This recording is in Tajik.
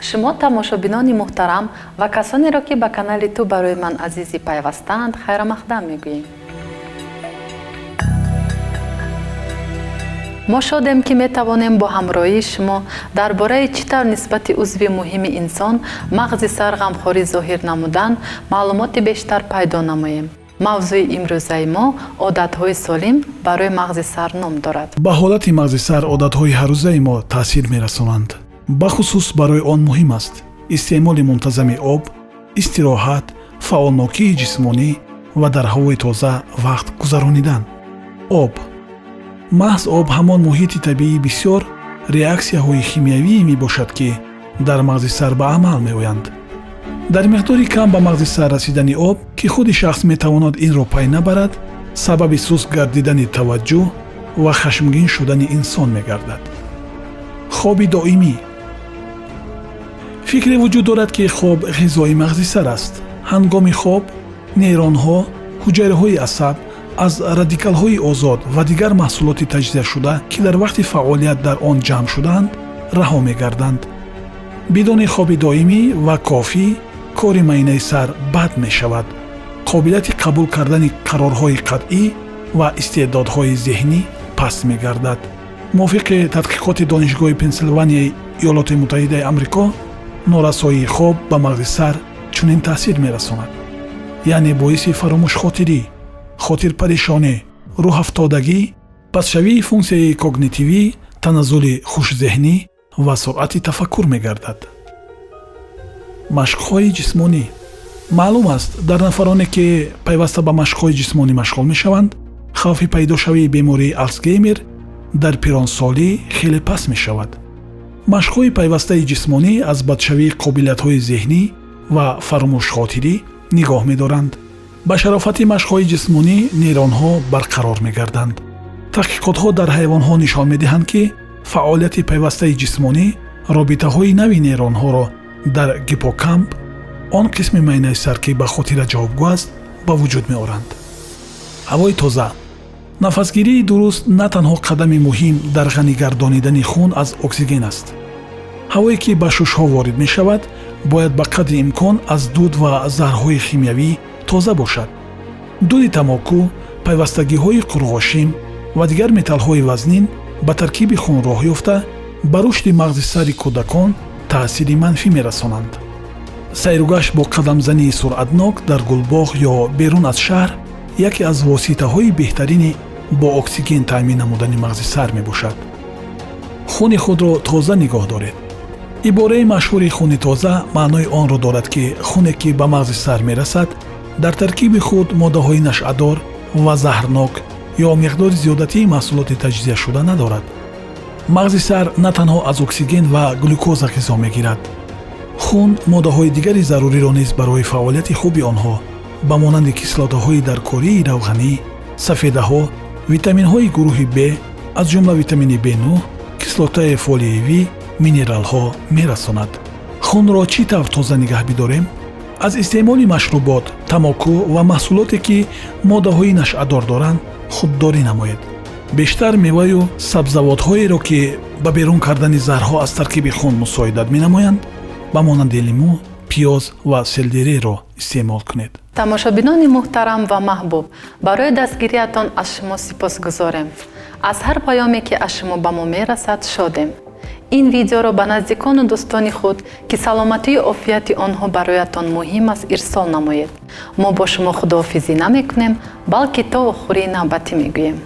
Шумо тамошобинони муҳтарам ва касонеро, ки ба канали «Ту барои ман азизӣ» пайвастаанд, хайрамақдам мегӯем. Мо шодем, ки метавонем бо ҳамроҳии шумо дар бораи чӣ тавр нисбати узви муҳими инсон, мағзи сар, ғамхорӣ зоҳир намудан маълумоти бештар пайдо намоем. Мавзӯи имрӯзаи мо «Одатҳои солим барои мағзи сар» ном дорад. Ба ҳолати мағзи сар одатҳои ҳаррӯзаи мо таъсир мерасонанд. Бахусус барои он муҳим аст истеъмоли мунтазами об, истироҳат, фаъолнокии ҷисмонӣ ва дар ҳавои тоза вақт гузаронидан. Об, маҳз об ҳамон муҳити табиии бисёр реаксияҳои химиявие мебошад, ки дар мағзи сар ба амал меоянд. Дар миқдори кам ба мағзи сар расидани об, ки худи шахс метавонад инро пай набарад, сабаби суст гардидани таваҷҷӯҳ ва хашмгин шудани инсон мегардад. Хоби доимӣ. Фикре вуҷуд дорад, ки хоб ғизои мағзи сар аст. Ҳангоми хоб нейронҳо, ҳуҷайраҳои асаб аз радикалҳои озод ва дигар маҳсулоти таҷзияшуда, ки дар вақти фаъолият дар он ҷамъ шудаанд, раҳо мегарданд. Бидуни хоби доимӣ ва кофӣ кори майнаи сар бад мешавад, қобилияти қабул кардани қарорҳои қатъӣ ва истеъдодҳои зеҳнӣ паст мегардад. Мувофиқи тадқиқоти Донишгоҳи Пенсилванияи Иёлоти Муттаҳидаи Амрико, норасоии хоб ба мағзи сар чунин таъсир мерасонад, яъне боиси фаромӯшхотирӣ, хотирпаришонӣ, рӯҳафтодагӣ, пастшавии функсияи когнитивӣ, таназзули хушзеҳнӣ ва суръати тафаккур мегардад. Машқҳои ҷисмонӣ. Маълум аст, дар нафароне, ки пайваста ба машқҳои ҷисмонӣ машғул мешаванд, хавфи пайдошавии бемории Алсгеймер дар пиронсолӣ хеле паст мешавад. Машқҳои пайвастаи ҷисмонӣ аз бадшавии қобилиятҳои зеҳнӣ ва фаромӯшхотирӣ нигоҳ медоранд. Ба шарофати машқҳои ҷисмонӣ нейронҳо барқарор мегарданд. Таҳқиқотҳо дар ҳайвонҳо нишон медиҳанд, ки фаъолияти пайвастаи ҷисмонӣ робитаҳои нави нейронҳоро дар гиппокамп, он қисми майнаи сар, ки ба хотира ҷавобгӯ аст, ба вуҷуд меоранд. Ҳавои тоза. Нафасгирии дуруст на танҳо қадами муҳим дар ғанигардонидани хун аз оксиген аст. Ҳавое, ки ба шушҳо ворид мешавад, бояд ба қадри имкон аз дуд ва заҳрҳои химиявӣ тоза бошад. Дуди тамоку, пайвастагиҳои қурғошин ва дигар металлҳои вазнин ба таркиби хун роҳ ёфта, ба рушди мағзи сари кӯдакон таъсири манфӣ мерасонанд. Сайругашт бо қадамзании суръатнок дар гулбоғ ё берун аз шаҳр яке аз воситаҳои беҳтарини бо оксиген таъмин намудани мағзи сар мебошад. Хуни худро тоза нигоҳ доред. Ибораи машҳури «хуни тоза» маънои онро дорад, ки хуне, ки ба мағзи сар мерасад, дар таркиби худ моддаҳои нашъадор ва заҳрнок ё миқдори зиёдатии маҳсулоти таҷзияшуда надорад. Мағзи сар на танҳо аз оксиген ва глюкоза ғизо мегирад. Хун моддаҳои дигари заруриро низ барои фаъолияти хуби онҳо, ба монанди кислотаҳои даркории равғанӣ, сафедаҳо, витаминҳои гурӯҳи Б, аз ҷумла витамини Б9, кислотаи фолиевӣ, минералҳо мерасонад. Хунро чӣ тавр тоза нигаҳ бидорем? Аз истеъмоли машрубот, тамоку ва маҳсулоте, ки моддаҳои нашъадор доранд, худдорӣ намоед. Бештар меваю сабзавотҳоеро, ки ба берун кардани заҳрҳо аз таркиби хун мусоидат менамоянд, ба монанди лимӯ, пиёз ва селдереро истеъмол кунед. Тамошобинони муҳтарам ва маҳбуб, барои дастгириятон аз шумо сипосгузорем. Аз ҳар паёме, ки аз шумо ба мо мерасад, шодем. Ин видеоро ба наздикону дӯстони худ, ки саломатию офияти онҳо бароятон муҳим аст, ирсол намоед. Мо бо шумо худоҳофизӣ намекунем, балки то вохӯрии навбатӣ мегӯем.